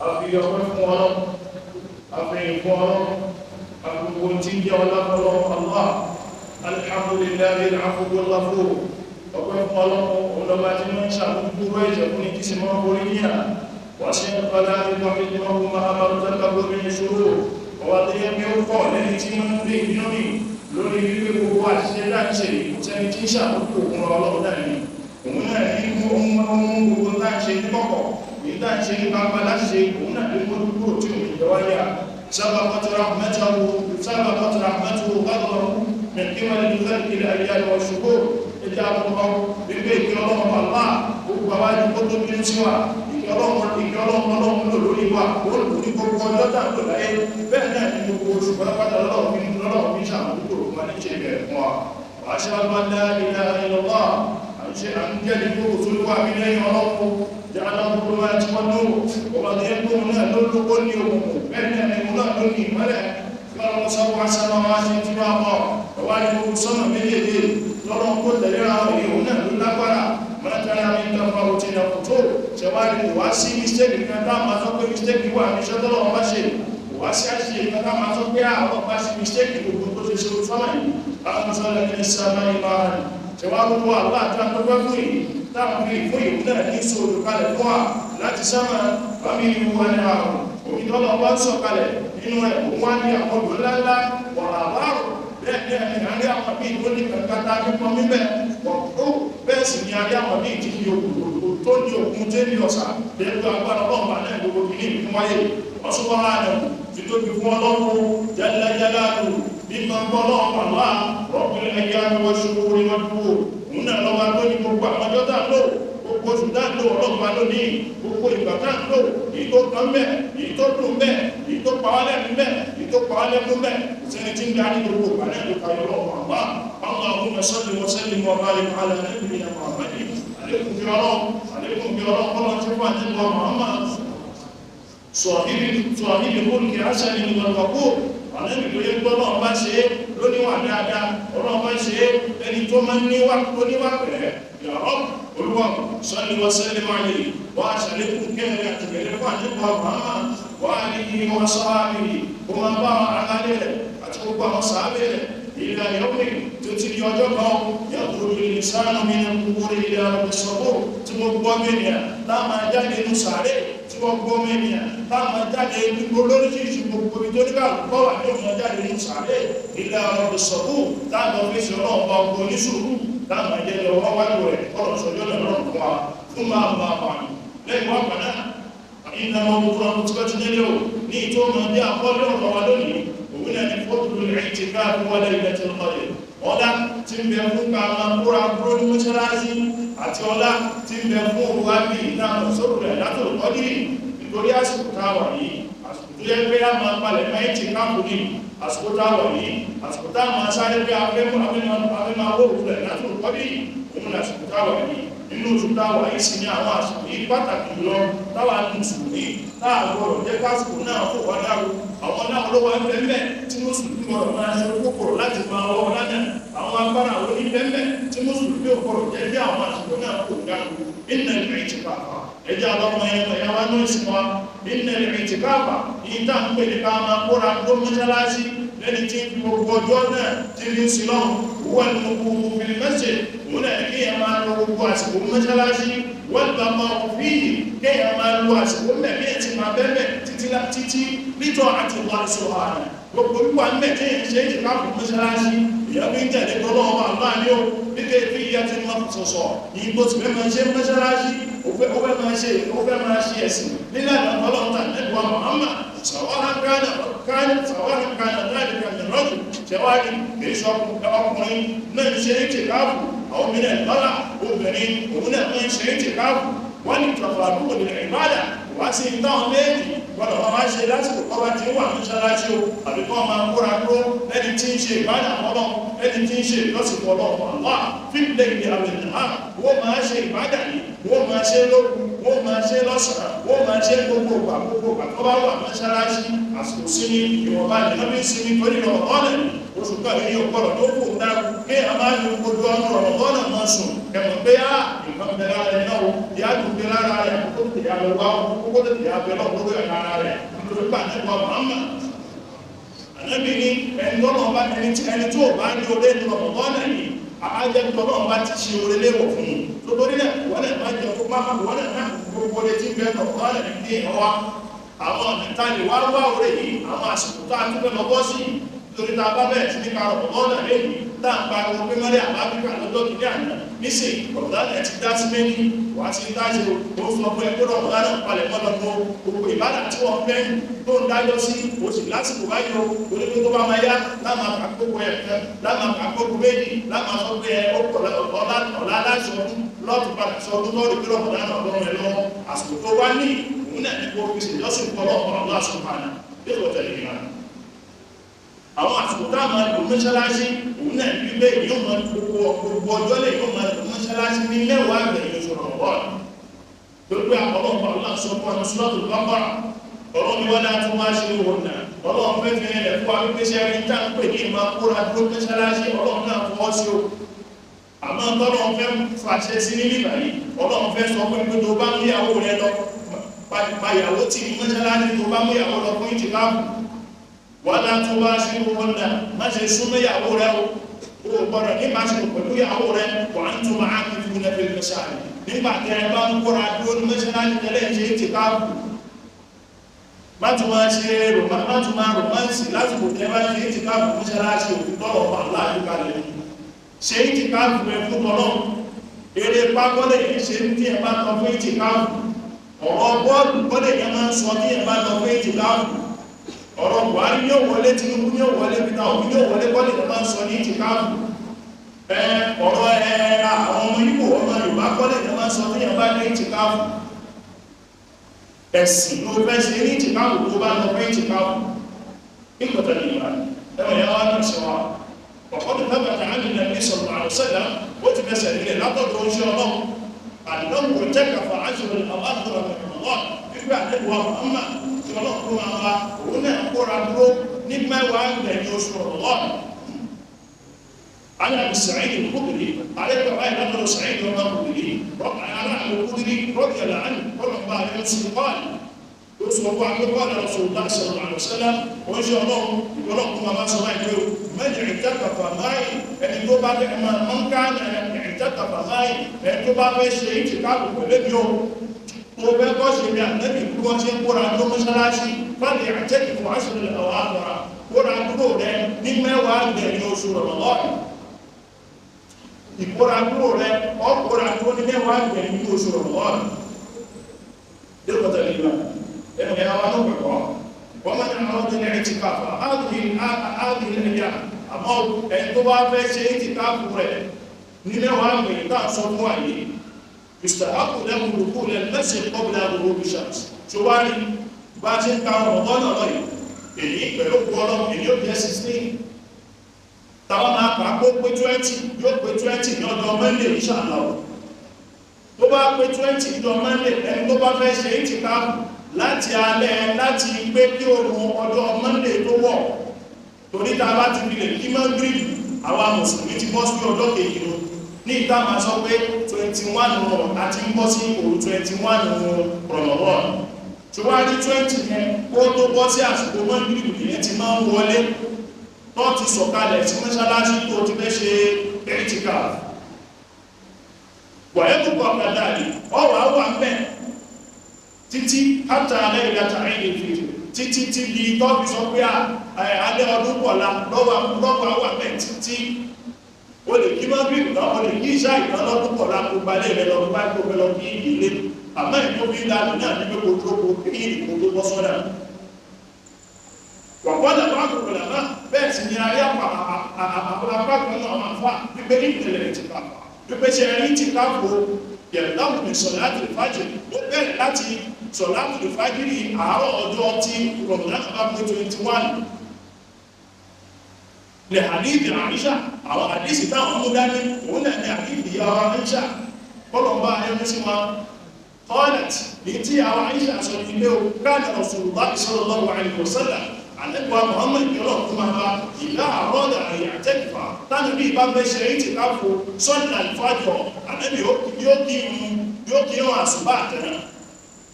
Àfi ọpẹ́ fún Ọlọ́run, àfihàn fún Ọlọ́run, àgbogbo tí ń jẹ́ ọlá fọ́lọ́run Allah. Alhamdulillahi al-afuwwul ghafur. Ọpẹ́ fún Ọlọ́run, ọlọ́ba tí wọ́n ń ṣàmójúkúrò ẹ̀ṣẹ̀ fún ní kí sì máa ń borí níyà. Wọ́n ṣe ń kọ́lá nípa fíjìmọ́ máa máa ń tẹ́lẹ̀ lórí ìṣòro. Ọwọ́ tó yẹ kí ó pọ̀ lẹ́ni tí wọ́n ń gbé ìbínú mi lórí wípé gbogbo àṣìṣe láṣẹ ìkùsẹ́ni tí ń ṣàkókò òun Ọlọ́run náà ni. Òun náà ní ohun gbogbo tá ń ṣe ní kọ̀kọ̀, èyí tá ń ṣe ní gbangba láṣìṣe, òun náà ló mójú kúrò tí òun ìjọ wáyà. Sabaqat rahmatuhu ghadabahu min qibali khalqi al-ayyam wash-shuhur. Ẹjẹ́ àkọ́kọ́ wípé ìkẹ́ Ọlọ́run Allah gbogbo àwájú kó tó bínú sí wa. Ìkẹ́ Ọlọ́run Ọlọ́run lò lórí wa, ó lò ní gbogbo ọjọ́ tá ń lò láyé. Bẹ́ẹ̀ náà ní gbogbo oṣù pátápátá lọ́lọ́run fi ń ṣàmójúkúrò fún wa ní ṣe ìbẹ̀rẹ̀ fún wa. Wa ashhadu an la ilaha illallah. Ṣe à ń jẹ́ ní gbogbo tó wà ní lẹ́yìn Ọlọ́run jẹ́ aláwọ̀ máa ti wọ́n náà ọba tó yẹ kó náà ló lóko ní òkùnkùn, bẹ́ẹ̀ náà ni òun náà ló ní ìmọ́lẹ̀. Lọ́rọ̀ sọ́wọ́ aṣáná máa ṣe tí wọ́n kọ́ ọwá ní gbogbo sọ́nà méjèèjì lọ́rọ̀ kó tẹ̀lé ra wọn, èyí òun náà ló lágbára. Mọ́tàlá ní ìtọ́fà òtí ní ọkùn tó ṣẹwárí kò wá sí mistake kan tá máa sọ pé mistake wà ní iṣẹ́ tọ́lọ́wọ́ bá ṣe, kò wá sí àṣìṣe kan tá máa sọ pé àwọn bá ṣe mistake gbogbo tó ṣe ṣe sọ́nà yìí. Àwọn sọ́nà ní sábà ìbára ṣẹwàá gbogbo àlá àti àtọ́gbẹ́ fún yìí táwọn fi fún ìlú náà ní sóòrò kalẹ̀ fún wa láti sáma fámílì wa ní àrùn omi tọ́lọ̀ wá ń sọ̀kalẹ̀ nínú ẹ̀, òun wá ní àwọn odò ńláńlá wà àbárò. Bẹ́ẹ̀ ní ẹni àrí àwọn míì tó ní kankata nípọn mímẹ́ wọ̀n, bẹ́ẹ̀ sì ni àrí àwọn míì tí ní òkun tó ní òkun tẹ́ ní ọ̀sà lẹ́gbẹ́ agbára ọlọ́ọ̀bà náà gbogbo kìíní ìfún wáyé. Wọ́n sọ wá rẹ̀ títóbi fún Ọlọ́run jalla jalaluhu, mímọ́ ọlọ́run Allah rabbil ayyami wash-shuhuri wad-duhur. Òun náà lọ́wọ́ tó ní gbogbo àwọn ọjọ́ tá ń lò, gbogbo oṣù tá ń lò, Ọlọ́run bá lónìí gbogbo ìgbà tá ń lò, èyí tó kàn mẹ́, èyí tó dùn mẹ́, èyí tó pa wá lẹ́nu mẹ́, èyí tó pa wá lẹ́nu mẹ́, kò sẹ́ni tí ń darí gbogbo ìgbà náà ló tayọ Ọlọ́run Allah. Allahumma salli wa sallim wa barik ala nabiyyina Muhammadin. Àlékún bí Ọlọ́run, àlékún bí Ọlọ́run kọ́lọ́ tí wọ́n ti lọ Muhammad sọ̀híbi mulki hasanin wal waqur. Àlẹ́bì tó yẹ gbọ́ náà bá ṣe é lóníwà dáadáa, Ọlọ́run bá ṣe é ẹni tó máa ń níwà tó níwà pẹ̀lẹ́. Ya Rabb, Olúwa, salli wa sallim alayhi, wà á ṣàlékún kẹrin àti gẹ̀rẹ́ fún àdébọ̀ Muhammad wà á ní wa sahbihi, kó máa bá àwọn aráalé rẹ̀ àti gbogbo àwọn sàábẹ̀ rẹ̀ ila yawmi tó ti di ọjọ́ kan yakhruju al-insanu min al-quburi ila rabbi as-sabur, tí mo gbọ́ mẹ́nìyàn tá máa jáde nínú sàárè, tí wọ́n gbọ́ mẹ́nìyàn tá máa jáde nínú lóríṣiríṣi gbogbo ibi tó ní káàkó wà ní òun jáde nínú sàárè ila rabbi as-sabur, tá lọ fèsì Ọlọ́run bá ọgbọ́n oníṣòwò tá máa jẹ́ lọ wá wájú rẹ̀ kọ́lọ̀ sọjọ́ náà lọ́rùn fún wa fún máa bá a pààyàn lẹ́yìn wá padà. Ìnáwó gbogbo àwọn tó ti nílé o ní ìtò máa jẹ́ àkọọ́lẹ̀ ọ̀rọ̀ wa lónìí, òun náà ní fọ́tùlù i'tikaf wa laylatul qadr. Ọlá tí ń bẹ fún ká máa kóra dúró ní mọ́ṣáláṣí àti ọlá tí ń bẹ fún òru ábí ìdáhùn sórí rẹ̀ látòlù kọ́dírì. Nítorí àsìkò tá a wà yìí, àsìkò tó yẹ pé a máa palẹ̀ máa i'tikaf ní àsìkò tá a wà yìí, àsìkò tá a máa sáré pé a fẹ́ máa wó òru rẹ̀ látòlù kọ́dírì, òun làsìkò tá a wà yìí. Nínú oṣù táwà yìí sì ní àwọn àsìkò yìí pàtàkì jùlọ táwà mùsùlùmí táà gbọ́dọ̀ jẹ́ kásìkò náà fò wá dáru. Àwọn náà ló wà bẹ́ẹ̀ tí mùsùlùmí gbọ́dọ̀ máa ṣe kókòrò láti máa wọ́ lánàá. Àwọn agbára àwọn oníbẹ̀ẹ́bẹ̀ tí mùsùlùmí ò gbọ́dọ̀ jẹ́ bí àwọn àsìkò náà fò dáru. Inna al-i'tikafa, ẹjẹ́ àlọ́mọ ẹ̀yà wa ní ìsìn wa. Inna al-i'tikafa yìí tá ń pè ní ká máa kóra ló mọ́ṣáláṣí lẹ́ni tí ń fi gbogbo ọjọ́ náà tí ń sin lọ́hùn, wọ́n ní gbogbo fil masjid, òun náà kí ẹ máa lo gbogbo àsìkò mọ́ṣáláṣí, wọ́n bá máa fi kí ẹ máa lo àsìkò mẹ́bí ẹ̀ ti máa bẹ́ẹ̀ títí títí nítọ́ àti ìwà ìṣòro àná. Gbogbo wíwà mẹ́ tí ẹ̀ ṣe é ti káàkiri mọ́ṣáláṣí, ìyá bí ń tẹ̀lé tọ́lọ́wọ́ àlá ní o bí kéèké ìyá ti máa sọ̀sọ̀ ní bó ti fẹ́ máa ṣe mọ́ṣáláṣí, ó fẹ́ máa ṣe ẹ̀sìn nílànà ọlọ́run tàbí Muhammad sàwárà kánà láìka mìírànjú ṣẹwárí kìí sọ ọkùnrin náà ń ṣe é ti káàkù, àwọn mìíràn lọ́la obìnrin òun náà ń ṣe é ti káàkù. Wọ́n ní tọ̀fàdúkò ní ìbádà wá sí ìtàn méjì gbọ́dọ̀ máa ṣe lásìkò kọ́ba tí ó wà ní ṣáláṣí o, àbí kọ́ máa kóra dúró lẹ́ni tí ń ṣe ìbádà fọ́lọ́, lẹ́ni tí ń ṣe ìjọsìn fọ́lọ́ Allah fífilẹ̀ ìdí àmì náà. Wọ́n máa ṣe ìbádà yìí, wọ́n máa ṣe lóru, Wọ́n máa ṣe lọ́sàn-án, wọ́n máa ṣe gbogbo ìgbà gbogbo ìgbà tó bá wà mọ́ṣáláṣí. Àsìkò sinmi ìwọ̀nba ìnáwó sinmi torí Ramadan oṣù kan yìí ọ̀pọ̀lọ̀ tó kù ń dákú kí a máa lo gbogbo ọmọ Ramadan máa sùn kẹmọ̀ pé á nǹkan bẹ lára ẹ̀ náà ìyá dùn bẹ lára rẹ̀ kókó tètè yà lọ wá kókó tètè yà bẹ lọ́wọ́ lórí ara rẹ̀ nítorí pé ànábì Muhammad ànábì ní ẹni tọ́lọ́ bá ẹni tí ò bá ní orí ẹni Ramadan yìí àájẹ́ tọ́lọ́ bá ti ṣe orí léwọ̀ fún un lórí náà wọ́n náà má jẹun má wọ́n náà má gbogbo létí bẹ́ẹ̀ Ramadan ní ọwá àwọn ọ̀nà tá lè wá wá orí yìí àwọn àsìkò tá a tún fẹ́ lọ bọ́ sí torí ta bá bẹ̀rẹ̀ sí nípa Ramadan lẹ́yìn tá à ń pariwo pé mọ́lẹ̀ àbábíkà lọ́jọ́ kìíní àná nísìn Ramadan ti dá sí méjì wà á ti dá sí o sọ fún ẹ pé Ramadan palẹ̀ mọ́ lọ́dún gbogbo ìbádà tí wọ́n fẹ́ tó ń dájọ́ sí o sì lásìkò báyìí o onígbé tó bá máa yá láàmà àkókò ẹ̀ kan láàmà àkókò méjì láàmà sọ pé ẹ ọ̀la láṣọ lọ́ọ̀tù padà sọ ọdún lọ́ọ̀rì pé Ramadan ọ̀gbọ́n rẹ lọ́wọ́ àsìkò tó wá ní òun náà ní kó fi ṣèjọ́sìn àwọn àsìkò tá a máa lò mọ́ṣáláṣí òun náà ní pé yóò máa gbogbo ọjọ́ lè yóò máa lò mọ́ṣáláṣí ní mẹ́wàá gbẹ̀yìn oṣù Ramadan tó pé àpọ̀lọpọ̀ àwọn sọ fún àwọn Suratul Baqara ọ̀rọ̀ ni wọ́n náà tún máa ṣe òun náà ọlọ́run fẹ́ fi ẹlẹ̀ fún wa wípé ṣe ẹni tá ń pè ní ìmọ̀ kóra dúró mọ́ṣáláṣí ọlọ́run náà fọwọ́ sí o àmọ́ tọ́lọ́run fẹ́ fàṣẹ sí ní nígbà yìí ọlọ́run fẹ́ sọ pé tó bá mú ìyàwó rẹ lọ pàyàwó tì ní mọ́ṣáláṣí tó bá mú ìyàwó lọ fún ìtìkáàfù wọ́n tó bá ṣe wọ́n náà má ṣe súnmọ́ ìyàwó rẹ̀ o gbọ́dọ̀ ní má ṣe pẹ̀lú ìyàwó rẹ̀ wà ń tún máa ń fi fún ẹgbẹ́ mẹ́ṣáàlì nígbà tí ẹ bá ń kóra dúró ní mẹ́ṣáàlì tẹ́lẹ̀ ṣe é ti káàbù má tún máa ṣe má tún máa rọ̀mánsì lásìkò tẹ́ bá ṣe é ti káàbù mọ́ṣáláṣí òfin tọ́lọ̀ wà láàyè kalẹ̀ ṣe é ti káàbù rẹ̀ fún tọ́lọ̀ eré pákọ́lẹ̀ yìí ṣe ń tí ẹ bá lọ fún ìtìkáàbù ọ̀rọ̀ bọ́ọ̀lù kọ́lẹ̀ yẹn máa ń sọ tí ẹ bá lọ fún ìtìkáàbù ọ̀rọ̀ Buhari ní òwọlé Tinubu ní òwọlé Peter Obi ní òwọlé kọ́lé ló máa ń sọ ní ìtìkáàfù ọ̀rọ̀ àwọn ọmọ Ìgbò ọmọ Yorùbá kọ́lé ló máa ń sọ ní ẹ̀bá ní ìtìkáàfù ẹ̀sìn ló fẹ́ ṣe ní ìtìkáàfù tó bá lọ fẹ́ ìtìkáàfù ìkọ̀tà ní ìgbà ẹ̀wọ̀n yẹn wá ní ìṣẹ́wà ọ̀pọ̀ tàbí àmì nàbí sallallahu alaihi wasallam ó ti fẹsẹ̀ nílẹ̀ látọ̀dọ̀ oúnjẹ ọlọ́run àdínàwó tẹ́kàfà àṣírí àwọn àdúrà nígbà àdẹ́gbà Muhammad tí ọlọ́run máa wá òun náà kóra dúró ní mẹ́wàá gbẹ̀yìn oṣù Ramadan. عن أبي سعيد الخدري عليه رواية أبو سعيد الخدري الخدري رضي الله عنه قال قال قال رسول الله صلى الله عليه وسلم وإن شاء الله يقول ما سمعت من اعتكف معي ẹni tó bá fẹ́ من كان اعتكف معي ẹni tó bá fẹ́ ṣe ìtìkáàfù pẹ̀lú mi o tó fẹ́ kọ́ ṣe ní ànábì bí wọ́n ṣe ń kóra dúró mọ́ṣáláṣí fáwọn àtẹ́kì fún àṣírí àwọn àgbàrá kóra dúró rẹ ní mẹ́wàá gbẹ̀yìn oṣù Ramadan ìkóra dúró rẹ ọkóra dúró ní mẹ́wàá gbẹ̀yìn oṣù Ramadan dẹ́kọ̀tà nígbà ẹnu ẹ̀ wá ló pẹ̀kọ́ wọ́n máa ń àwọn ọdún ní ìtìkáfà áàdì ẹ̀yà àmọ́ ẹni tó bá fẹ́ ṣe ìtìkáfù rẹ̀ ní mẹ́wàá gbẹ̀yìn tá à ń sọ fún àyè yustahabu lahu dukhul al-masjid qabla ghurub ash-shams ṣùwárí bá ṣe ń ka Ramadan náà lọ́yìn èyí pẹ̀lú gbọ́lọ́ èyí ó jẹ́ 16 tàwọn máa kà kó pé 20 yóò pé 20 ní ọjọ́ Monday inshallah tó bá pé 20 ní ọjọ́ Monday ẹni tó bá fẹ́ ṣe ìtìkáàfù láti alẹ́ láti pé kí oòrùn ọjọ́ Monday tó wọ̀ torí tá a bá ti fi lè kí Maghrib àwa mùsùlùmí ti bọ́ sí ọjọ́ kejì lọ ní ìta máa sọ pé 21 rọ̀ àti ń bọ́ sí òru 21 Ramadan tí wá ní 20 yẹn kó tó bọ́ sí àsìkò mọ́gírìbì yẹn ti máa ń wọlé tó ti sọ̀kalẹ̀ sí mọ́ṣáláṣí tó ti fẹ́ ṣe ẹ̀tìkà wàyẹ́kùkọ̀ kàdáàlì ọwà wà mẹ́ títí hátà alẹ́ ìdáta ẹ̀yìn fìdí títí tí di tó fi sọ pé alẹ́ ọdún kọ̀la lọ́wọ́ wà mẹ́ títí o lè kí mọ́gírìbì náà o lè kí ìṣá ìtàn lọ́dún kọ̀la kó gbalẹ̀ rẹ lọ bá gbogbo lọ kí ilé àmọ́ ìlú fi ń dalù náà ní pé kò dúró kó kí ìdìbò tó bọ́ sọ́dà wàkọ́lá bá kò lọ́nà bẹ́ẹ̀ sì ni ayé apá kan náà máa fà wípé ní ìtẹ̀lẹ̀ ti kà wípé ṣe rí ti ká fò yẹ̀dáwù ní sọ̀láàtì fàjìrì ó bẹ̀rẹ̀ láti sọ̀láàtì fàjìrì àárọ̀ ọjọ́ tí Ramadan bá pé 21 lè hadithi Àìṣà àwọn hadithi táwọn mú dání òun náà ní hadithi yàrá Àìṣà kọlọ̀mbá ayọ́mú sí wa Qalat ní tí àwọn Aisha sọ ní pé o kana Rasulullah sallallahu alaihi wasallam àlẹ́gbà Muhammad yọ́lọ̀ fún ma bá ìlà àrọ́dà àyàtẹ́kìfà tánà bí ìbá fẹ́ ṣe ìtìkáfù sọ́nà ìfàjọ àlẹ́bí yóò kí irun àsùbá àtẹ̀nà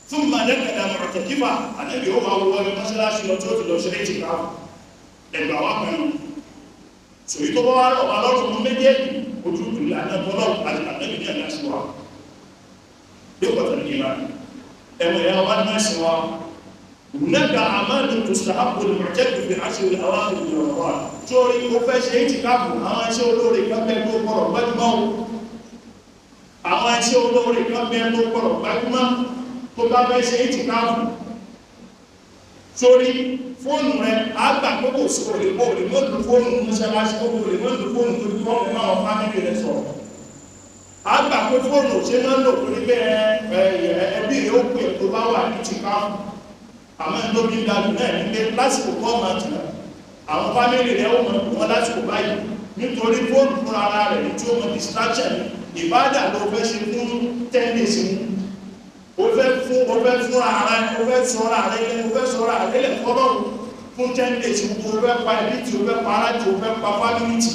fún ma lẹ́kẹ̀dà mọ̀tẹ̀kífà àlẹ́bí ó wà wọ mọ́ṣáláṣí lọ tí ó fi lọ ṣe ìtìkáfù ẹgbà wá pẹ̀lú sòyí tó bá wá rọ̀ wá lọ́rùn mú méjèèjì ojú ìlànà tọ́lọ́ àti àlẹ́bí ní àlẹ́ àṣìwà هناك أعمال تستحق للمعتكف في العشر الأواخر من رمضان. Torí o fẹ́ ṣe ìtìkáàfù àwọn iṣẹ́ olóore kan bẹ́ẹ̀ tó gbọ́dọ̀ gbájúmọ́ o. Àwọn iṣẹ́ olóore kan bẹ́ẹ̀ tó gbọ́dọ̀ gbájúmọ́ tó bá fẹ́ ṣe ìtìkáàfù. Torí fóònù rẹ̀ á gbà pé kò sí òlè kó òlè mọ́ lu fóònù mọ́ṣáláṣí kó òlè mọ́ lu fóònù torí kí wọ́n máa fámìlì rẹ̀ sọ̀rọ̀. Á gbà pé fóònù ṣe máa ń lò torí bẹ́ẹ̀ ẹbí rẹ̀ ó pè tó bá wà ní ìtìkáàfù. Àmọ́ tó bí ń dájú náà ní pé lásìkò kọ́ máa tìlá àwọn fámílì rẹ̀ ó mọ̀ wọ́n lásìkò báyìí nítorí fóònù fún ara rẹ̀ ní tí ó mọ̀ distraction ní ìbádà ló fẹ́ ṣe fún 10 days mú ó fẹ́ fún ara rẹ̀ ó fẹ́ sọ́ra rẹ̀ lẹ́ ó fẹ́ sọ́ra rẹ̀ lẹ̀ fọ́lọ́run fún 10 days mú ó fẹ́ pa ẹbí tí ó fẹ́ pa ara tí ó fẹ́ pa fámílì tì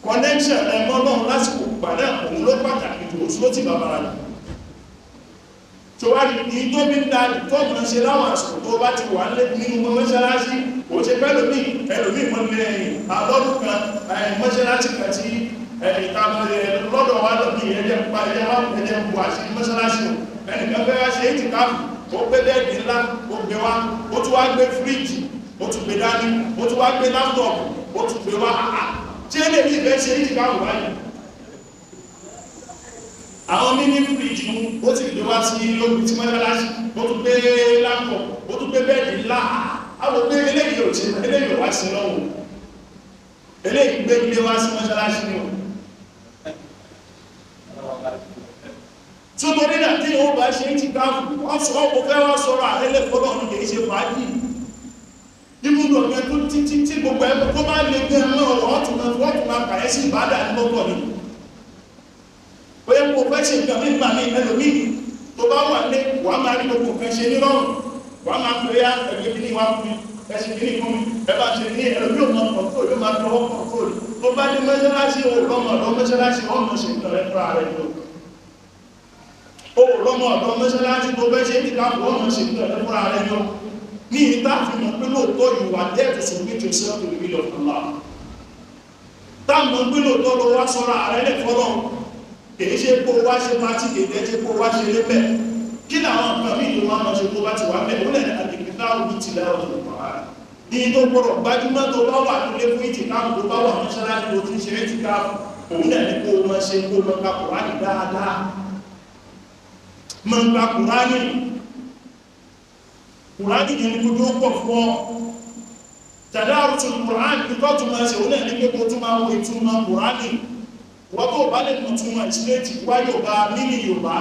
connection rẹ̀ mọ́ náà lásìkò gbà náà òun ló pàtàkì jù òṣù ló ti bàbàrà jù tòwárí ní tó bí ń da tó mọ̀ ṣe láwọn àsìkò tó bá ti wà nínú mọ́ṣáláṣí kò ṣe pẹ́lòmí ẹlòmí mọ́ ní ẹ̀yìn àlọ́dún kan mọ́ṣáláṣí kan tí lọ́dọ̀ wá lọ́bí ẹjẹ́ pa ẹjẹ́ wá ẹjẹ́ bu àṣírí mọ́ṣáláṣí o ẹnìkan fẹ́ wá ṣe é ti káàfù ó gbé bẹ́ẹ̀dì ńlá ó gbé wá ó tún wá gbé fíríjì ó tún gbé dání ó tún wá gbé láptọ̀pù ó tún gbé wá ṣé lè ní ìfẹ́ ṣe é ti káàfù báyìí àwọn mímí fíríjì mú ó ti gbé wá sí lóbi tí mọ́ṣáláṣí ó tún gbé lápọ̀ ó tún gbé bẹ́ẹ̀dì ńlá àwọn gbé eléyìí ò tí eléyìí ò wá sí lọ́wọ́ eléyìí gbé ilé wá sí mọ́ṣáláṣí ni o tó torí náà tí ó bá ṣe ń ti gáàfù wọ́n sọ ó fẹ́ wá sọ̀rọ̀ àrẹ́lẹ̀ fọ́lọ́ ní kìí ṣe fàájì ibùdó ọ̀gẹ́ tó títí tí gbogbo ẹ̀ tó bá lè gbé ẹ̀mọ́ ọ̀tún máa kàyẹ́ sí ìbádà ní lọ́tọ̀ ni ó yẹ kó fẹ́ ṣe nǹkan nígbà ní ẹlòmíì tó bá wà lé wàá máa rí gbogbo nǹkan ṣe nírọ̀rùn wàá máa pè é ẹgbẹ́ kìíní wá fún mi ẹṣin kìíní fún mi ẹ bá ṣe ní ẹlòmíì ò máa kọ̀ǹtò yóò máa tọwọ́ kọ̀ǹtò tó bá dé mọ́ṣáláṣí ò lọ́mọ ọ̀dọ́ mọ́ṣáláṣí ọmọ ṣe nǹkan rẹ fúnra rẹ lò ó lọ́mọ ọ̀dọ́ mọ́ṣáláṣí tó fẹ́ ṣe ní káàpù ọmọ ṣe nǹkan rẹ fúnra rẹ lò ní ìta fi mọ̀ pé lóòótọ́ you are there to submit yourself to the will of Allah táwọn pé lóòótọ́ ló wá sọ́ra rẹ lẹ̀ fọ́lọ́run kìí ṣe kó wá ṣe pàtí kìí ṣe kó wá ṣe lébẹ̀ kí làwọn nǹkan mí tó máa ṣe tó bá ti wà mẹ́ ó lẹ̀ àdìgbìtàrù ní ti lẹ́wọ̀n tó wà ní tó gbọ́dọ̀ gbajúmọ̀ tó bá wà nílé fún ìtìkáàfù tó bá wà mọ́ṣáláṣí tó ti ń ṣe ìtìkáàfù òun náà ní kó máa ṣe kó máa ka Kùránì dáadáa máa ka Kùránì Kùránì yẹn ní kó tó pọ̀ fún ọ tàdáàrùtù Kùránì ní kó tó máa ṣe òun náà ní pé kó tó máa wo ìtumọ̀ Kùránì wọ́n tó bá lè mọ̀ túnmọ̀ ìsìlẹ̀tì wá Yorùbá nínú Yorùbá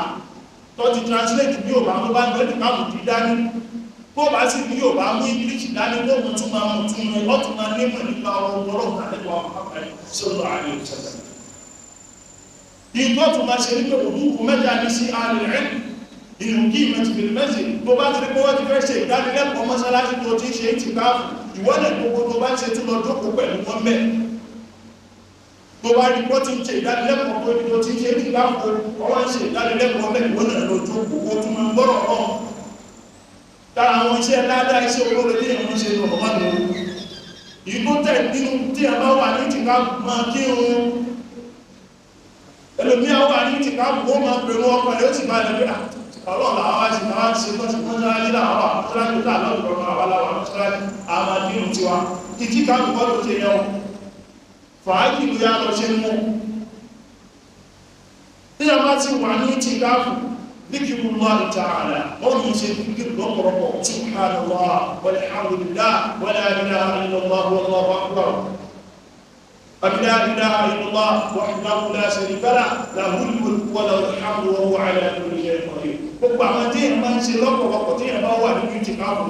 tó ti translate ní Yorùbá tó bá ní káàmù dí dání tó bá sì ní Yorùbá mú English dání tó mọ̀ túnmọ̀ mọ̀ túnmọ̀ ọ̀túnmọ̀ nímọ̀ nípa ọ̀rọ̀ ọ̀rọ̀ ìtọ́ tó máa ṣe nípa òdúkú mẹ́ta ní sí àrẹ̀ ìlú kí ìmẹ̀tìfìlì mẹ́sì tó bá ti rí pé wọ́n ti fẹ́ ṣe ìdánilẹ́kọ̀ọ́ mọ́sálásí tó ti ń ṣe ìtìkáàfù ìwọ́lẹ̀ gbogbo tó bá ń ṣe tún lọ jókòó pẹ̀lú wọn bẹ́ẹ̀ tó bá rí pọ́tí ń ṣe ìdánilẹ́kọ̀ọ́ tó ní tó ti ń ṣe nígbà kó ọwọ́ ń ṣe ìdánilẹ́kọ̀ọ́ mẹ́rin wọ́n náà lójú gbogbo tó máa ń gbọ́rọ̀ náà lára àwọn iṣẹ́ ládá iṣẹ́ olóore tí èèyàn ń ṣe lọ́wọ́ wà lóru èyí tó tẹ̀ nínú tí a bá wà ní tìka máa kírun ẹlòmíà wà ní tìka kó máa pèrò ọkọ̀ rẹ̀ ó sì máa lè pé ọlọ́run làwọn wá ṣe làwọn ṣe tọ́sí mọ́ṣáláṣí làwọn wà mọ́ṣáláṣí tó àlọ́ ìrọ̀rùn àwọn làwọn mọ́ṣáláṣí àwọn akírun tiwa ìtìka kọ́ ló ṣe yẹn o fàájì ló yá lọ ṣe mú tí a bá ti wà ní tìkáfù dhikrullah ta'ala wọ́n mú ṣe díkìrù lọ́pọ̀lọpọ̀ subhanallah walhamdulillah wala ilaha illallah wallahu akbar la ilaha illallah wahdahu la sharika lahu lahul mulku wa lahul hamdu wa huwa ala kulli shay'in qadir gbogbo àwọn tí èèyàn máa ń ṣe lọ́pọ̀lọpọ̀ tí èèyàn bá wà nínú tìkáfù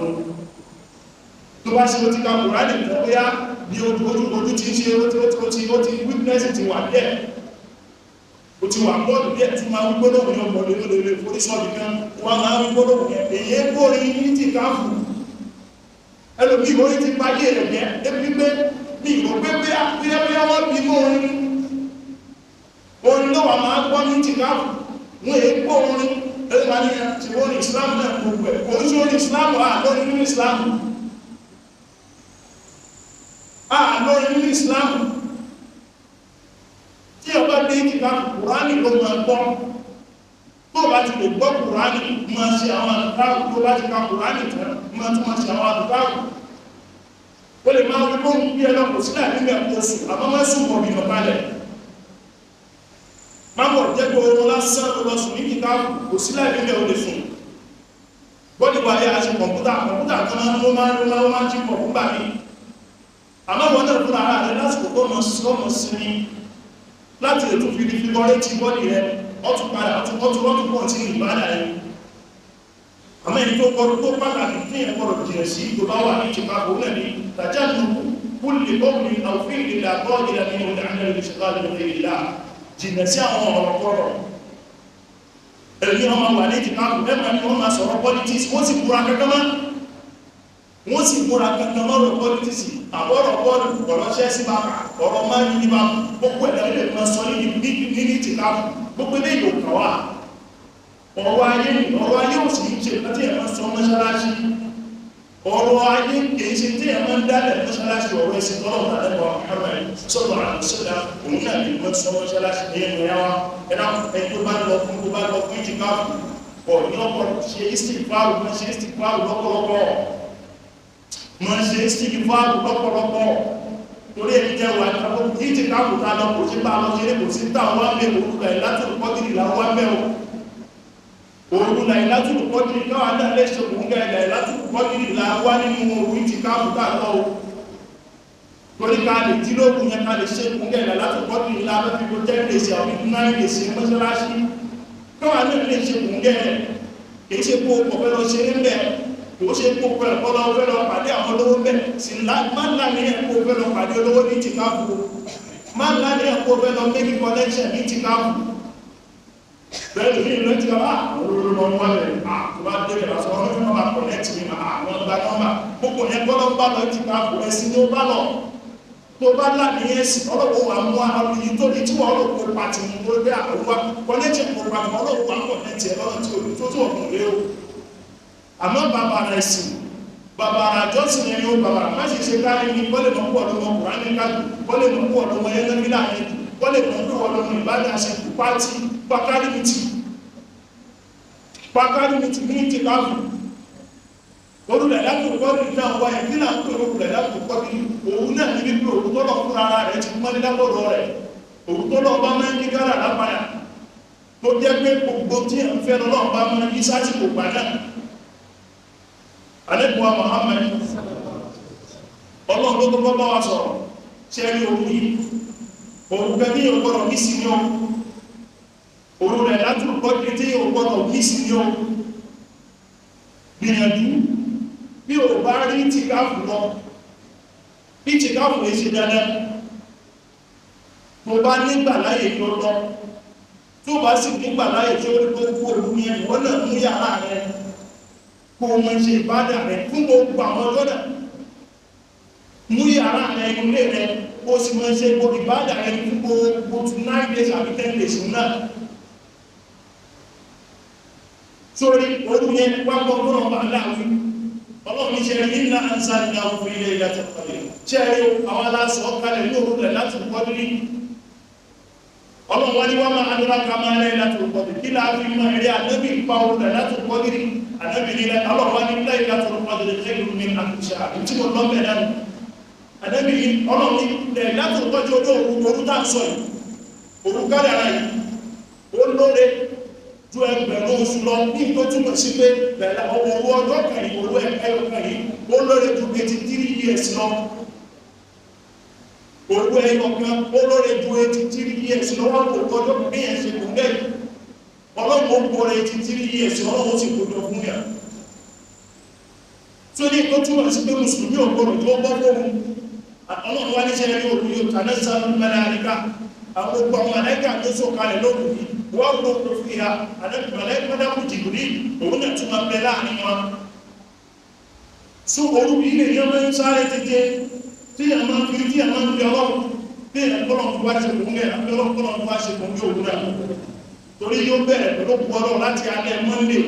tó bá ṣe ó ti ka Kùránì kan bóyá ní ojú ojú ti ṣe ó ti witness ti wà díẹ̀ O ti wà bọ́ọ̀lù díẹ̀ tí máa ń gbólóhùn yẹn bọ̀lù lórí forísọ́ọ̀lù kan wọ́n máa ń gbólóhùn yẹn èyí ń gbórin ní ti káfù. Ẹlòmíì orí ti payé rẹ̀ jẹ́ débi pé ní ìrò pé bóyá wọ́n bí mọ́ orin. Orin ló wà máa gbọ́ ní ti káfù. Wọ́n èé gbọ́ orin ẹlẹ́gbàá ní ti orin Islam náà gbogbo ẹ̀. Kò ń ṣe orin Islam à lórí nínú Islam. À lórí nínú Islam. Tí ọba dé kíkà Kùránì ló máa gbọ́. Tó bá ti lè gbọ́ Kùránì máa ṣe àwọn àdúkàrù. Tó bá ti ka Kùránì tán máa tún máa ṣe àwọn àdúkàrù. Ó lè máa wípé òun bí ẹlọ́pù sílẹ̀ nígbà oṣù àmọ́ máa sùn bọ̀ bí lọ́pàlẹ̀. Má bọ̀ jẹ́ pé oorun lásán ló lọ sùn ní kíkà kò sílẹ̀ nígbà ó lè sùn. Bọ́dì wáyé a ṣe kọ̀ǹpútà kọ̀ǹpútà kan máa ń máa ń máa ń máa ń jí pọ̀ fúngbà mi. Àmọ́ wọn náà fúnra ara rẹ lásìkò tó mọ̀ sọ́mọ̀ sinmi láti lè tún fi ní fígọ́rẹ́tì bọ́dì rẹ ọtún padà ọtún ọtún ọtún pọ̀ tí ìbádà rẹ. Àmọ́ ẹni tó kọrọ tó pàtàkì tí ẹ̀ kọrọ jìnà sí tó bá wà ní Chicago náà ní tàjáde kúlè bọ́ọ̀lì àwòfin ìlà bọ́ọ̀lì ìlà nínú ìdáná ìlú Chicago ní ìlà jìnà sí àwọn ọ̀rọ̀ kọrọ̀. Ẹ̀mí ọmọ wà ní Chicago mẹ́ta ni wọ́n máa sọ̀rọ̀ politics wọ́n sì múra kankan mọ́. Wọ́n sì múra kankan lọ́rọ̀ politics àbọ̀rọ̀ bọ́ọ̀lù ọ̀rọ̀ Chelsea bàbà ọ̀rọ̀ Man U bàbà gbogbo ẹ̀dá ilé ìgbìmọ̀ sọ ní Chicago gbogbo ilé ìlú kàn wá. Ọ̀rọ̀ ayé ni ọ̀rọ̀ ayé ò sì ń ṣe láti ẹ̀mọ́ sọ mọ́ṣáláṣí. Ọ̀rọ̀ ayé kìí ṣe tí ẹ̀mọ́ ń dálẹ̀ mọ́ṣáláṣí ọ̀rọ̀ ẹ̀sìn tọ́lọ̀ tàbí Muhammad sallallahu alaihi wasallam òun náà lè mọ́ sọ mọ́ṣáláṣí ní ẹnu ẹwà ẹ̀dá ẹni tó bá lọ fún tó bá lọ fún ìtìkáfù bọ̀ ní ọkọ̀ ṣe istikfaru mọ́ ṣe istikfaru lọ́pọ̀lọpọ̀ mọ́ ṣe istikfaru lọ́pọ̀lọpọ̀ torí ẹni jẹ́ wà ní ìtìkáfù tá lọ kò sí bá lọ ṣeré kò sí táwọn wá mẹ́ òun rẹ̀ látòlù kọ́dìrì làwọn wá mẹ́ o òun Lailatul Qadri káwà náà lè ṣe òun gẹ́ Lailatul Qadri là wá nínú òun ìtìkáfù tá lọ o torí ká lè jí lóògùn yẹn ká lè ṣe òun gẹ́ Lailatul Qadri là bá fi kó 10 days àbí 9 days mọ́ṣáláṣí káwà náà lè ṣe òun gẹ́ rẹ̀ kìí ṣe kó o fẹ́ lọ ṣe é mbẹ́ kò ṣe kó o fẹ́ lọ fẹ́ lọ pàdé àwọn olówó mbẹ́ sì má ńlá ní ẹ̀ kó o fẹ́ lọ pàdé olówó ní ìtìkáfù má ńlá ní ẹ̀ kó o fẹ́ lọ make connection ní ìtìkáfù. Bẹ́ẹ̀ ní ìlú ti wá olóòrùn lọ wọ́n rẹ̀ tó bá dé rẹ̀ lásán ọdún fún ọmọ connect mi máa àwọn ọgbà nọ́mbà gbogbo yẹn gbọ́dọ̀ bá lọ ti ká kò ẹsìn tó bá lọ tó bá là ní ẹsìn ọlọ́wọ́ wa mú àwọn yìí tó ní tí wọ́n lò kó pàtì mú tó gbé àwọn wa connect kó pàtì ọlọ́wọ́ wa connect ẹ lọ́nà tí olú tó tó ọ̀gbọ̀n lé o. Àmọ́ bàbá rẹ̀ sìn bàbá rẹ̀ jọ́sìn ẹni ó bàbá rẹ̀ má ṣe ṣe kárí ní kọ́lé mọ́ pọ̀ lọ́mọ kùránì kájú kọ́lé mọ́ pọ̀ lọ́mọ ẹlẹ́mílà yẹn kọ́lé mọ́ pọ̀ lọ́mọ ìbádà ṣe pàtì pàkàrìmìtì ní ìtìkáfù orúlẹ̀ látò kọ́dìrì náà wáyé kí náà ń pè orúlẹ̀ látò kọ́dìrì òun náà ní wípé òun tọ́lọ̀ fún ara rẹ̀ ti mọ́lé lápọ̀dọ̀ rẹ̀ òun tọ́lọ̀ bá máa ń yí kára lápadà tó jẹ́ pé gbogbo tí ẹ̀ ń fẹ́ lọ́lọ́ bá máa ń yí sásìkò gbà náà. Ànábì wa Muhammad ọlọ́run ló kọ́kọ́ bá wa sọ̀rọ̀ ṣe rí òun yìí òun kẹ́ ní ògbọ́dọ̀ ní sí ní o òun rẹ̀ látò kọ́dìrì tí ògbọ́dọ̀ ní sí ní o gbìyànjú bí o bá rí ìtìkáfù lọ ìtìkáfù lè ṣe dandan tó bá nígbà láyè tó lọ tó bá sì nígbà láyè tí ó rí gbogbo òru yẹn wọ́n náà mú yàrá rẹ kó o mọ̀ ṣe ìbádà rẹ fún gbogbo àwọn ọjọ́ náà mú yàrá rẹ ilé rẹ kó o sì mọ̀ ṣe gbogbo ìbádà rẹ fún gbogbo 9 days àbí 10 days náà sórí òru yẹn wá gbọ́ fún ọba aláwí ọlọ́run ní ṣẹ́rí nílá ansáàlá òfin ilé ìyàtọ̀ pàdé ṣẹ́rí àwọn aláṣọ kalẹ̀ ní òru rẹ̀ láti kọ́dúrí ọlọ́run wá ní wá máa adúlá ká máa rẹ̀ láti kọ́dúrí kí láàfin máa rí ànábì pa òru rẹ̀ láti kọ́dúrí ànábì nílẹ̀ ọlọ́run wá ní ilé ìyàtọ̀ pàdé lẹ́yìn mi àtúnṣe àti mo lọ́ bẹ̀ dánù ànábì ní ọlọ́run ní ilẹ̀ láti kọ́jú ojú òru òru tá à ń sọ yìí òru kádàrá yìí ó lóore ju ẹgbẹ̀rún oṣù lọ ní tó túmọ̀ sí pé bẹ̀rẹ̀ owó ọjọ́ kan yìí owó ẹyọ kan yìí ó lóore ju 83 years lọ owó ẹyọ kan ó lóore ju 83 years lọ wọ́n kò kọjọ́ bí ẹ̀ ṣe kò gẹ́ yìí ọlọ́run ó kọrẹ 83 years ọlọ́run ó sì kò jọ fún yà tó ní tó túmọ̀ sí pé mùsùlùmí ò gbọdọ̀ tó bọ́ fóun ọlọ́run wá níṣẹ́ rí òru yóò tàná sáà mẹ́lẹ́ àríkà Àwọn gbogbo àwọn màláíkà tó sọ̀kalẹ̀ lóru yìí, wọ́n rò ó fi ha ànábì Jibril, òun náà tún máa bẹ láàrin wọn. So òru yìí lè yẹn máa ń sáré tètè tí a máa fi tí a máa ń fi ọlọ́run bí ẹ̀kọ́lọ̀ fún wá ṣe kún gẹ́ àbíọ́lọ́kọ́lọ̀ fún wá ṣe kún bí òun náà, torí yóò bẹ̀rẹ̀ pẹ̀lú ọlọ́run láti alẹ́ Monday,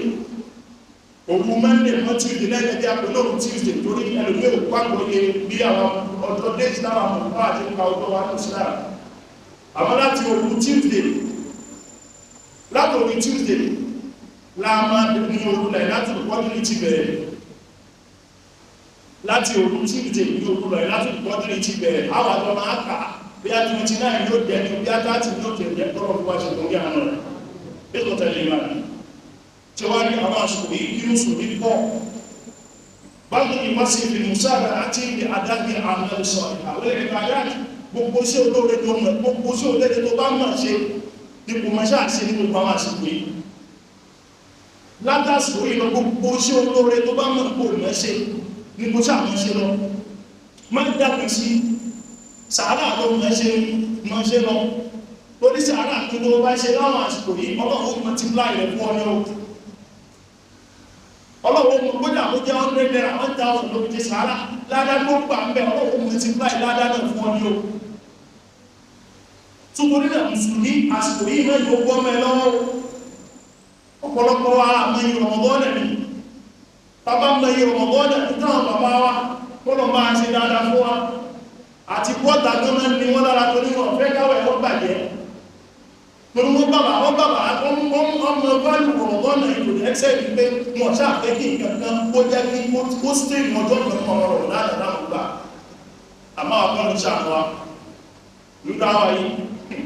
òru Monday mọ́ Tuesday lẹ́yìn bí apẹ̀ lóru Tuesday, torí ẹlòmí òkú àgbòye bí àwọn ọjọ́ days táwọn àmọ̀kọ́ àti nípa ọjọ́ wa ní Islam. Àmọ́ láti òru Tuesday, láti òru Tuesday láàmà ní òru láì láti òkú ti bẹ̀rẹ̀, láti òru Tuesday ní òru láì láti òkú ti bẹ̀rẹ̀, àwọn àjọ máa kà á bí a 29 yóò jẹ́ ní bí a 30 yóò jẹ́ jẹ́ tọ́rọ fún wa ṣe tó ń gẹ́ àná rẹ̀ bí kò tẹ̀lé máa ní tí wá ní àwọn àsìkò yìí kí mùsùlùmí pọ̀ báwo ni wọ́n sì fi mùsáàbà àti ibi adágbé àwọn sọ àwọn ìrìn àyà gbogbo sí olóore tó mọ̀, gbogbo sí olóore tó bá mọ̀ ṣe ní kò mọ̀ ṣáà ṣe ní gbogbo àwọn àsìkò yìí látàsìkò yìí lọ, gbogbo sí olóore tó bá mọ̀ kò mọ̀ ṣe ní kò ṣáà mọ̀ ṣe lọ, má dákun sí sàárà ló mọ̀ ṣe mọ̀ ṣe lọ, torí sàárà tó tó bá ṣe láwọn àsìkò yìí Ọlọ́run multiply rẹ̀ fún ọ ní o. Ọlọ́run mọ̀ kódà ó jẹ́ 100 naira 1000 ló fi ṣe sàárà ládá tó gbà ń bẹ̀, Ọlọ́run multiply ládá náà fún ọ ní o. Torí náà mùsùlùmí àsìkò yìí náà yóò gbọ́ mẹ́ lọ́wọ́. Ọ̀pọ̀lọpọ̀ wa mọ iye Ramadan ni bàbá mọ iye Ramadan ní táwọn bàbá wa kọ́lọ̀ máa ṣe dáadáa fún wa àti bọ́ta tó máa ń ní wọ́n lára torí wọn fẹ́ káwẹ̀ wọ́n bàjẹ́, torí wọ́n bàbá wọ́n bàbá ọmọ báyìí Ramadan ìlú ẹ̀xẹ́ ní pé wọ́n ṣàfẹ́ kí nǹkan kan ó jẹ́ kí ó stay ní ọjọ́ kan ọmọ rọ̀ láti láwọn gbà. Àmọ́ ọkọ̀ ṣàwọn wa nígbà wà yìí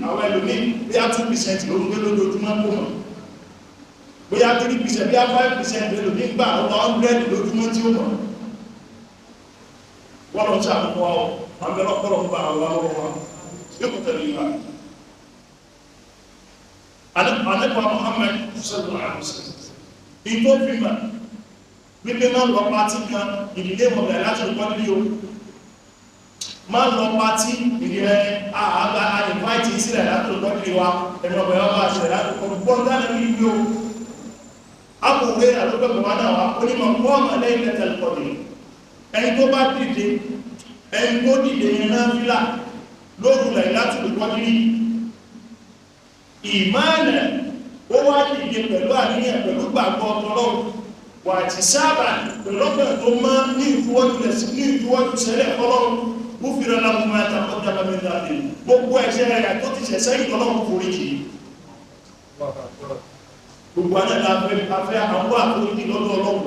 àwọn ẹlòmíì bí a 2% ló ń gbé lójoojúmọ́ kó mọ̀, bóyá 3% bí a 5% ẹlòmíì gbà ọmọ 100 lójúmọ́ tí ó mọ̀. Wọ́n lọ ṣàkóso wa ọ̀ àwọn ọlọ́pọ̀lọpọ̀ ń bá àwọn ọlọ́wọ́ wa yóò kò tẹ̀lé ìgbà. Ànábì Muhammad sallallahu alaihi wasallam ìtò fìmà wípé máa ń lọ pátí kan ìdílé mọ̀lẹ̀ láti rúkọ́ nílé o, máa ń lọ pátí ìdílé àgbà àìfáìtì sílẹ̀ láti rúkọ́ nílé wa ẹ̀mọ̀ ọ̀bẹ̀ ọba àṣẹ láti rúkọ́ gbọ́n dáná ní ìlú o. Àbúrò àlọ́gbẹ̀bọ̀ wa náà wá onímọ̀ kọ́ọ̀mọ̀ lẹ́yìn lẹ́tẹ̀lẹ́kọ̀ọ́ ẹni tó bá dìde, ẹni tó dìde yẹn náà fílà lóru lẹ̀ láti lùkọ́ nílí ìmáàlẹ̀, ó wá dìde pẹ̀lú àníyàn pẹ̀lú gbàgbọ́ ọlọ́run wà tí sábà pẹ̀lú ọ̀pẹ̀ tó mọ́ ní ìfúwọ́jú sẹ́lẹ̀ ọlọ́run ó fi rẹ̀ láwọn máa tàbí dábàmí láti gbogbo ẹ̀ṣẹ̀ rẹ̀ tó ti ṣẹ̀ sẹ́yìn ọlọ́run forí jì. Gbogbo àná afẹ́ àwọn àforíjì lọ́dọ̀ ọlọ́run,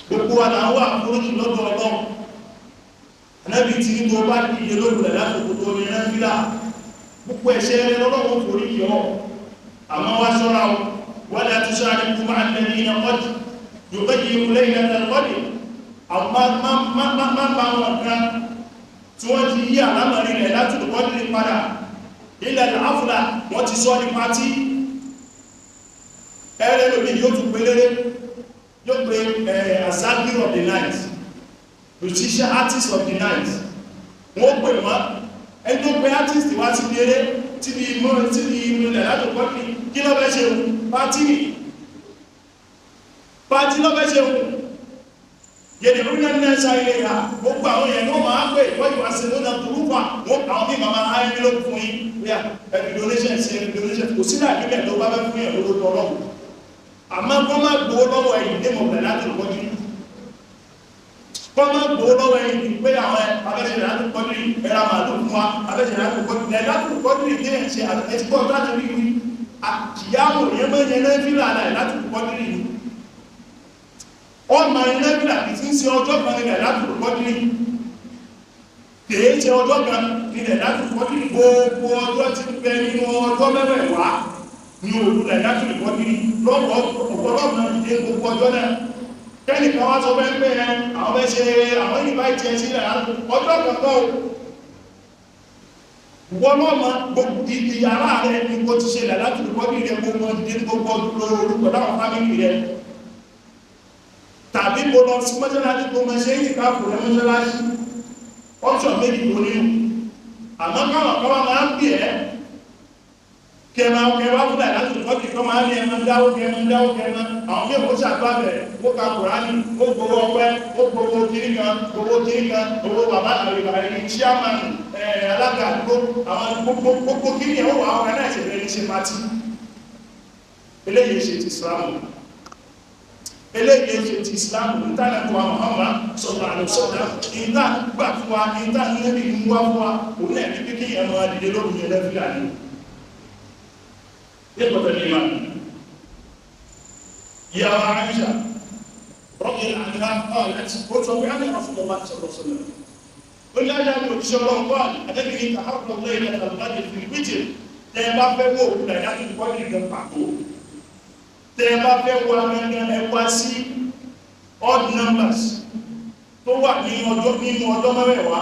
gbogbo wa náà wà àforíjì lọ́dọ̀ ọlọ́run. Ànábì tí ní tó bá dìde lóru rẹ̀ lásìkò tó ní náfìlà gbogbo ẹ̀ṣẹ̀ rẹ̀ lọ́lọ́run forí jì ọ́. Àmọ́ wá ṣọ́ra o, wala tushariku ma'a alladhina qad yughayyiru laylatal qadr, àwọn má bá wọn kan tí wọ́n ti yí àlámọ̀rí rẹ̀ láti lùkọ́ nílé padà ilẹ̀ àfúlà wọ́n ti sọ ní pátí ẹ̀rẹ́ lómi yóò tún pé léré, yóò pé azagir of the night, musician artist of the night, wọ́n pè wọ́n. Ẹni tó pé artist wá sí eré tí ní ìmọ̀ tí ní ìmọ̀lẹ̀ láti kọ́ ní kí ló fẹ́ ṣe pátí pátí ló fẹ́ ṣe yẹ̀dẹ̀ lórí náà ṣá ilé ha gbogbo àwọn èèyàn ló máa pè wọ́n yóò wá sí lónà burúkú wọn àwọn bí màmá ayé ló fún yín bóyá ẹbí donation sí ẹbí donation kò sí láàbí bẹ́ẹ̀ tó bá fẹ́ fún yẹn lówó tọrọ àmọ́ kọ́ máa gbowó lọ́wọ́ ẹ̀yìn dé mọ̀ bẹ̀rẹ̀ láti lọ́jọ́ kọ́ máa gbowó lọ́wọ́ ẹ̀yìn pé àwọn abẹ́sẹ̀ láti kọ́jú ẹ̀rọ màálù fún wa abẹ́sẹ̀ láti kọ́jú ẹ̀ láti kọ́jú ní ẹ̀ ṣe ẹ̀tí kọ́ láti rí rí àkìyàwó yẹn mọ́ yẹn náà fílà náà láti kọ́jú rí ọmọ iná fílà kì í ṣe ọjọ́ kan nílẹ̀ láti kọ́jú rí kìí ṣe ọjọ́ kan nílẹ̀ láti kọ́jú rí gbogbo ọjọ́ ti bẹ nínú ọjọ́ mẹ́wẹ̀ẹ̀wá ní òru rẹ̀ láti kọ́jú rí lọ́wọ́ ọ̀pọ̀lọpọ̀ ìdè gbogbo ọjọ́ náà kẹ́nìkan wá sọ fẹ́ pé ẹ àwọn fẹ́ ṣe àwọn ìbá ìtì ẹ sílẹ̀ ọjọ́ kọ̀ọ̀kan wọ́n náà mọ gbogbo ìyàrá rẹ ní kó ti ṣẹlẹ̀ láti rìkọ́dì rẹ gbogbo ìdí gbogbo lóru pẹ̀lú àwọn fámìlì rẹ tàbí kó lọ sí mọ́ṣáláṣí kó mọ ṣe ìtìkáfù rẹ mọ́ṣáláṣí option méjì tó nínú Àmọ́ káwọn kọ́ máa ń bì ẹ́ kẹma kẹwa fúnra láti kọ́kì kọ́ máa ní ẹmọ dáwó kẹmọ dáwó kẹmọ àwọn mí ò ṣàgbà bẹ̀rẹ̀ ó ka Kùránì ó gbowó ọpẹ́ ó gbowó kiri kan gbowó kiri kan owó bàbá àrèbàrè chairman alága àdúgbò àwọn gbogbo kiri ẹ̀ ó wà ọ̀rẹ́ náà ṣẹlẹ̀ ní ṣe pati. Eléyìí ṣe ti Islam, eléyìí ṣe ti Islam. Níta ní wa Muhammad sallallahu alaihi wasallam níta gbà fún wa níta níbi ń wá fún wa òun náà ní bí kéèyàn máa dìde lóru yẹn lẹ́fíà ni. إخوة الإيمان، يا عائشة رضي الله عنها قالت قلت عن رسول الله صلى الله عليه وسلم قل لا يا شر قال النبي تحرى ليلة القدر في الوتر. Tẹ́ bá fẹ́ wò ó láti kọ́ni gan pàtó, tẹ́ bá fẹ́ wá gangan ẹ wá sí odd numbers tó wà ní ọjọ́ nínú ọjọ́ mẹ́wàá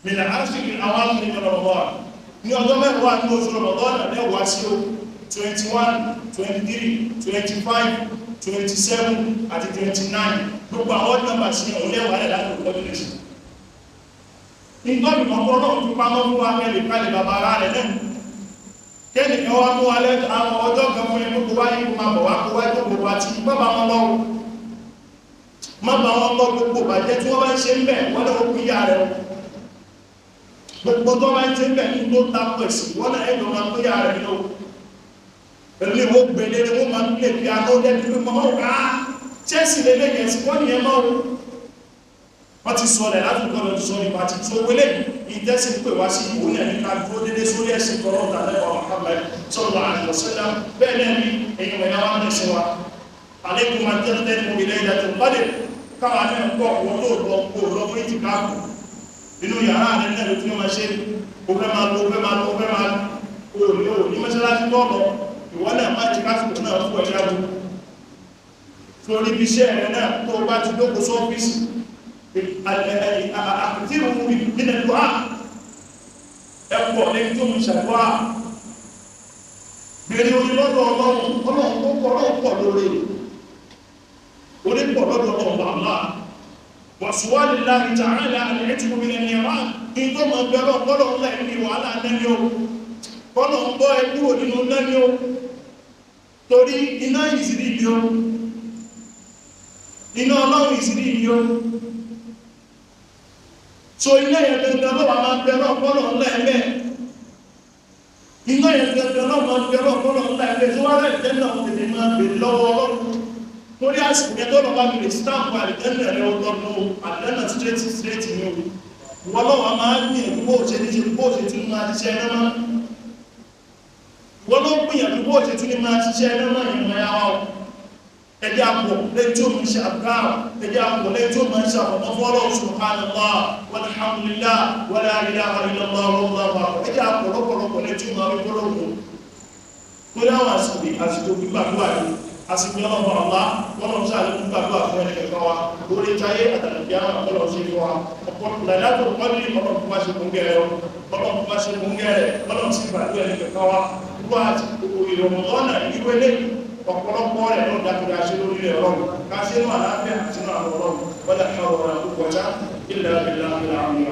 mìíràn á sì ní àwọn àmì Ramadan ní ọjọ́ mẹ́wàá ní oṣù Ramadan lẹ́wàá sí o 21, 23, 25, 27 àti 29 gbogbo àwọn odd numbers ní òun lẹ́wàá rẹ̀ láti ọdún lè ṣe. Nítorí ọkọ̀ náà tún pamọ́ fún wa kẹ́lẹ̀ kálẹ̀ bàbá ara rẹ̀ náà kẹ́nìkan wá mú alẹ́ àwọn ọjọ́ kan fún ẹgbẹ́ kó wáyé kó máa bọ̀ wá kó wáyé kó wá tí má bá wọn lọ́wọ́ má bá wọn lọ gbogbo bàjẹ́ tí wọ́n bá ń ṣe ń bẹ̀ wọ́n náà ó pín yá rẹ̀ gbogbo tó bá ń ṣe ń bẹ̀ ní tó ta pẹ̀sì wọ́n náà ẹ̀dọ̀ máa pín yá rẹ̀ nínú pẹ̀lú ìwọ gbèlè ni wọ́n máa ń lè fi àná lẹ́nu pé mọ́ ká Chelsea lè lẹ́yìn ẹ̀sìn wọ́n nìyẹn máa wọ́n ti sọ rẹ̀ láti kọ́ lọ́dún sọ nípa ti tó wọlé ìtẹ́sí pè wá sí ìwò náà nípa dúró dédé sórí ẹ̀sìn kọ́rọ̀ tàlẹ́wà Muhammad sallallahu alaihi wasallam. Bẹ́ẹ̀ náà ni èyí wọ̀nyá wá ń tẹ̀sí wa alaykum an taghtanimu bi laylatil qadr káwa náà kọ́ wọn tó lọ kó lọ fún ìtì káàkù inú yàrá rẹ̀ náà ló tún máa ṣe ó fẹ́ máa lọ ó fẹ́ máa lọ ó fẹ́ máa lọ òní òní mọ́ṣáláṣí tó lọ ìwọ náà má ti káàkù náà fún ẹ̀yà wo torí bí iṣẹ́ rẹ̀ náà tó bá ti dókòó sọ́fíìsì àkìtìrù nínú ẹ̀dùá ẹ̀pọ̀ lẹ́yìn tó ń ṣàdúrà bèèrè orí lọ́dọ̀ ọlọ́run ọlọ́run tó pọ̀ ọlọ́run pọ̀ lórí orí pọ̀ lọ́dọ̀ ọlọ́run bàbá wàsíwájú láti tààrà àlẹ́tìkú mi lẹ́ni ẹ̀rá ní tó mọ̀ bẹ́rọ̀ kọ́lọ̀ ńlá ẹ̀mí wàhálà lẹ́ni o kọ́lọ̀ ń bọ́ ẹ kúrò nínú lẹ́ni o torí iná ìsìrí ìbí o iná ọlọ́run ìsìrí ìbí o so iná yẹn gangan lọ́wọ́ máa ń bẹ̀rẹ̀ ọ̀pọ̀lọ̀ ńlá ẹ̀mẹ́ iná yẹn gangan lọ́wọ́ máa ń bẹ̀rẹ̀ ọ̀pọ̀lọ̀ ńlá ẹ̀mẹ́ tó wá rẹ̀ tẹ́lẹ̀ ọ̀hún tètè máa bèrè lọ́wọ́ ọlọ́run torí àsìkò yẹn tó lọ́ bá mi lè stamp àlìtẹ́lẹ̀ rẹ ọlọ́run àlìtẹ́lẹ̀ straight straight ni o wọ́n lọ́wọ́ máa ń gbìyànjú bó ṣe ní ṣe bó ṣe tún máa ṣiṣẹ́ ẹ̀rọ máa wọ́n ló ń gbìyànjú bó ṣe tún ní máa ṣiṣẹ́ ẹ̀rọ máa yẹn máa yá wa ẹjẹ́ àpọ̀ lẹ́yìn tí ó máa ń ṣe àbúráwà ẹjẹ́ àpọ̀ lẹ́yìn tí ó máa ń ṣe àpọ̀mọ́ fọ́lọ́ subhanallah walhamdulillah wala ilaha illallah wallahu akbar ẹjẹ́ àpọ̀ lọ́pọ̀lọpọ̀ lẹ́yìn tí ó máa rí fọ́lọ́wọ́ tó dáwọn àsìkò gbígbàdúrà ní àsìkò ọlọ́mọ àlá wọ́n ṣe àlékún gbàdúrà fún ẹni kẹ̀kọ́ wa lórí táyé àtàlùkí àwọn ọlọ́run ṣe fún wa ọ̀pọ̀ làdàtò kọ́lí ọlọ́run fún wa ṣe kún gẹ̀rẹ́ ọlọ́run fún wa ṣe kún gẹ̀rẹ́ ọlọ́run sì gbàdúrà ẹni kẹ̀kọ́ wa wọ́n àti ìrọ̀mọ̀lọ́nà ìwé lẹ́yìn ọ̀pọ̀lọpọ̀ rẹ̀ ló dákúrẹ́ aṣẹ́ lórí rẹ̀ ọlọ́run ká ṣe ní àlàáfíà àti ní àwọn ọlọ́run wọ́n dà ká ọ̀rọ̀ àkókò ọjà ilẹ̀ abẹ́lẹ́ àmì.